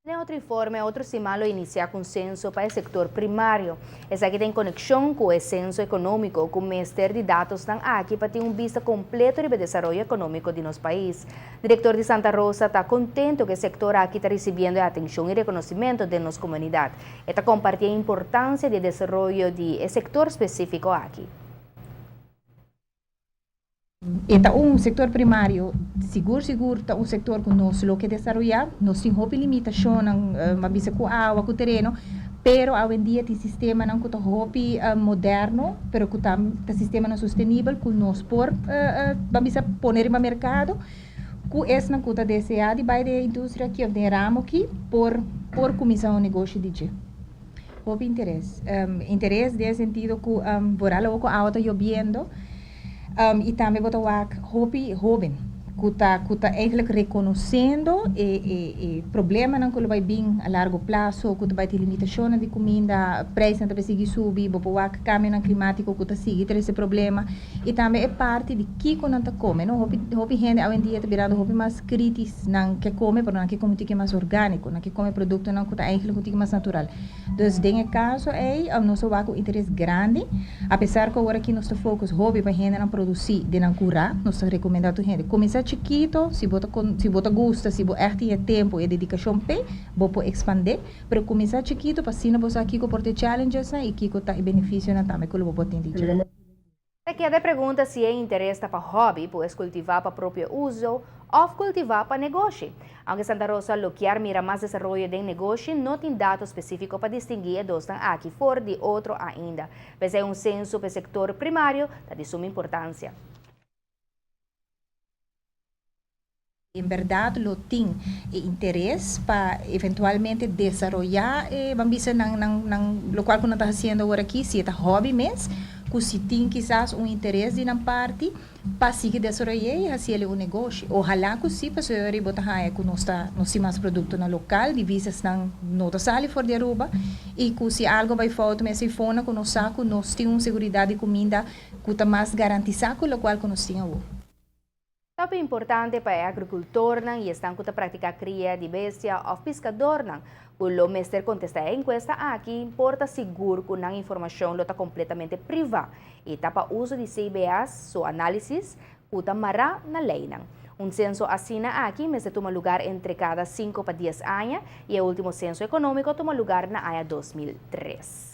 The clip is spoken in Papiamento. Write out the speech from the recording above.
Den otro informe, otro siman lo inicia cu un censo pa e sector primario. Esaki ta en conexion cu e censo economico cu mester di datosnan aki pa tin un bista completo riba e desaroyo economico di nos pais. Director di Santa Rosa ta contento cu e sector aki ta ricibiendo e atencion y reconocimento den nos comunidad. E ta comparti e importancia di e desaroyo di e sector specifico aki. E ta un sector primario, sigur sigur ta un sector cu nos lo ke desaroya. Nos tin hopi limitacionnan, ban bisa cu awa, cu tereno, pero awendia tin sistemanan cu ta hopi moderno, pero cu ta ta sistemanan sostenibel cu nos por ban bisa pone riba mercado, cu esnan cu ta desea di bay den e industria aki of den e ramo aki por por cuminsa un negoshi di dje. Hopi interes. Interes den e sentido cu vooral awo cu awa ta yobiendo, Y tambe bo ta wak hopi hoben cu ta cu ta eigenlijk reconociendo e e e problemanan cu lo bay bin a largo plazo, cu ta bay tin limitacionnan di cuminda, prijsnan ta bay sigui subi, bo por wak cambionan climatico cu ta sigui trece problema y tambe e parti di kico nan ta come, no? Hopi hopi hende awendia ta birando hopi mas critis, nan ke come pero nan ke come un tiki mas organico, nan ke come productonan cu ta eigenlijk un tiki mas natural. Dus den e caso ey nos a wak un interes grandi, apesar cu awor aki nos ta focus hopi pa hendenan produci den nan cura, nos ta recomenda tur hende cuminsa chikito, si bo ta si bo ta gusta, si bo echt tin e tempo y e dedicacion p'e, bo por expande, pero cuminsa chikito pa asina bo sa kico por ta e challengesnan y kico ta e beneficionan tambe cu lo bo por tin di dje. Ta keda e pregunta si e interes ta pa hobby, pues kultivá pa propio uso, òf kultivá pa negoshi. Aunke Santa Rosa lo kier mira mas desaroyo den negoshi, no tin dato spesífiko pa distinguí e dosnan aki for di otro ainda. P'esei un senso p'e sektor primario ta di suma importansia. En berdad lo tin e interes pa eventualmente desaroya e ban bisa nan nan nan locual cu nan ta haciendo awor aki si e ta hobby mes cu si tin kisas un interes di nan parti pa sigui desaroy'e y haciele un negoshi. Ohala cu si pasobra ora bo ta haya cu nos ta nos tin mas productonan local divisasnan no ta sali for di Aruba y cu si algo bay fout mes eyfona cu nos sa cu nos tin un seguridad di cuminda cu ta mas garantisa cu locual cu nos tin awor. Topi importante pa e agricultornan y esnan cu ta practica cria di bestia of piscadornan cu lo mester contesta e encuesta aki por ta sigur cu nan informacion lo ta completamente priva y ta pa uso di CBS su analisis cu ta mara na leynan. Un censo asina aki mester tuma lugar entre cada cinco pa dies aña y e ultimo censo economico a tuma lugar na aña 2003.